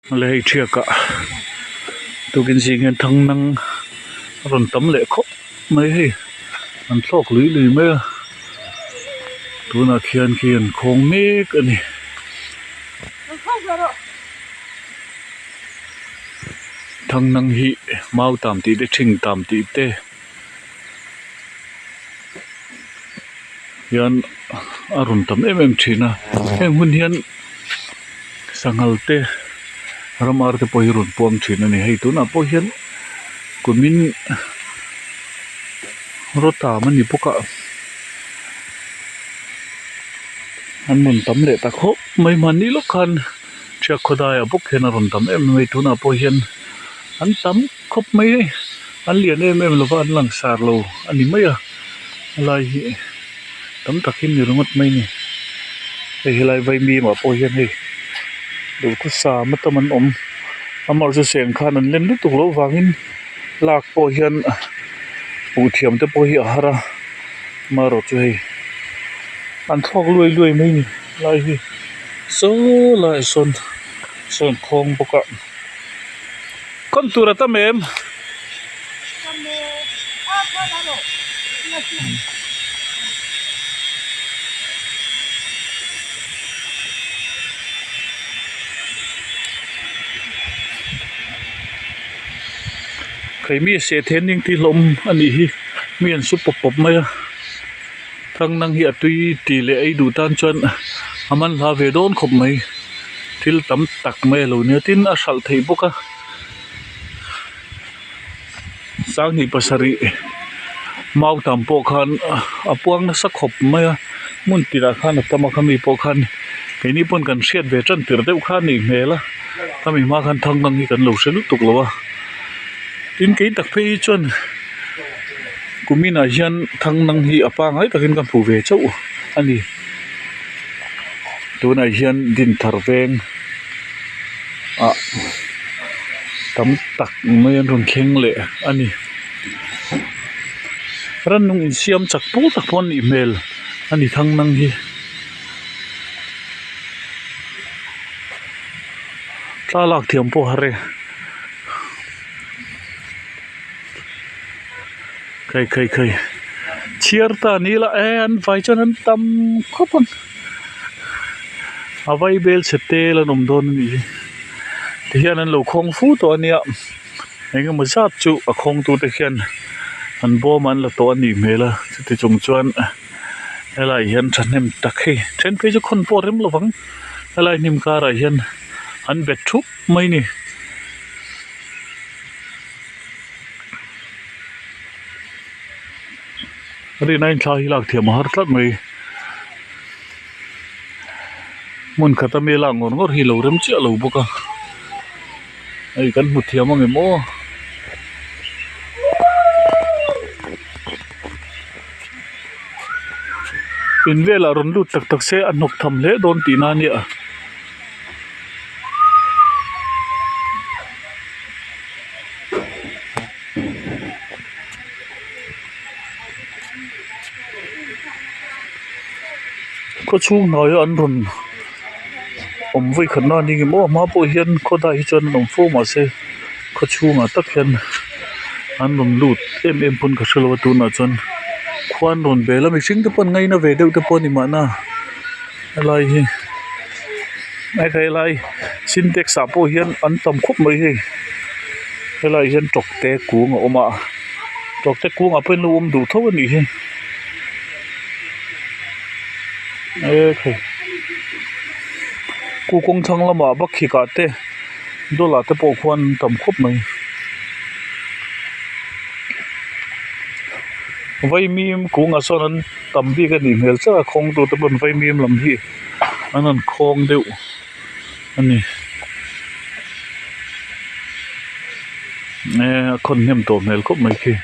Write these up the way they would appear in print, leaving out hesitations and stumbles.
Awle hei thiakah tukin zing hian thang nang a rawn tam leh khawp mai hei an thlawk lui lui mai a tunah khian khi an khawng mek a ni. Thang nang hi mau tam tih te thing tam tih te hian a rawn tam em em thin a heng hun hian sanghal te ram ar te pawh hi rawn puang thin a ni hei tunah pawh hian kumin rawtam a ni bawk a an rawn tam leh ta khawp mai hmanni lawk khan Thiak khawdaiah bawk hian a rawn tam em em a tunah pawh hian an tam khawp mai a an lian em em lova an langsar lo a ni mai a helai hi tam tak hi a ni ringawt mai a ni hei helai vaimim ah pawh hian hei duhthusam a tam an awm amaherawhchu seng khan an lem lutuk loh vangin lak pawh hian hmuh thiam te pawh hi a har a amaherawhchu hei an thlawk luai luai mai a ni helai hi saw laiah sawn sawn khawng bawk a. Kawng tur a tam em? Keimi seh then ding tih hlawm a nih hi mi an su pawp pawp mai a thang nang hi a tui tih leh ei duh tan chuan a man hla ve dawn khawp mai. Thil tam tak mai a lo nia tin a hralh theih bawk a sanghnih pasarih mau tam pawh khan a puang nasa khawp mai a hmun tinah khan a tam a khami pawh khan keini pawn kan hriat ve tan tirh deuh kha a nih hmel a khami hma khan thang dang hi kan lo hre lutuk lo a tin kei tak phei hi chuan kuminah hian thang dang hi a pangngai takin ka hmu ve chauh a ni. Tunah hian Dinthar veng ah tam tak mai an rawn thleng leh a ni. Rannung insiam chak pawl tak pawh an nih hmel a ni thang nang hi. Thla lak thiam pawh a har e. Khai khai khai chhiar ta ni la e an vai chuan an tam khawp ang a vai bel chhe tel an awm dawn a nih hi tihian an lo khawng fu tawh a nia eng emaw zat chu a khawng tu te khian an bawm an la tawh a nih hmel a chuti chung chuan helaiah hian thahnem tak hei then phei chu khawn pawh a rem lovang helai hnim karah hian an bet thup mai a ni. Rina in thla hi lak thiam a har tlat mai hmun khat ami lak ngawr ngawr hi lo rem chiah lo bawk a hei kan hmu thiam ang em aw. In velah rawn lut tak tak se a hnawk tham hle dawn tihna a nia. Khaw chhung hnuaia an rawn awm vawi khat na ni maw a hma pawh hian khaw dai hi chuan an awm fo mahse khaw chhungah tak hian an rawn lut em em pawn ka hrelo a tunah chuan khua an rawn bel a mihring te pawh an ngaina ve deuh te pawh a ni mahna helai hi helai sintex ah pawh hian an tam khawp mai hei helaiah hian tawkte kung a awm a tawkte kungah pawh hian lo awm duh tho a nih hi ekhai khu kawng thlang lamah bakkhik ah te dawlah te pawh khuan an tam khawp mai vaimim kungah sawn an tam bik a nih hmel chiah a khawng tu te pawn vaimim lam hi an rawn khawng deuh a ni e a khawn hnem tawh hmel khawp mai khi.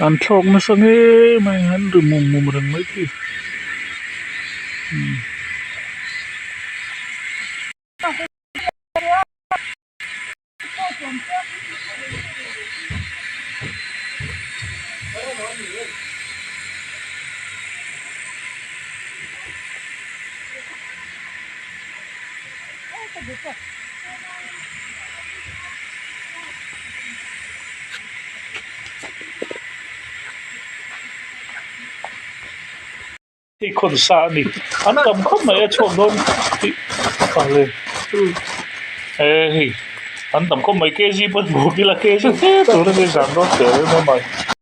An thlawk nasa ngei mai an ri mum mum reng mai khi. Hei khawn sa a ni an tam khawp mai a chhuak dawn tih le e hei an tam khawp mai kg pawh buk ila kg hle tur a ni zan dawn teh reng mai.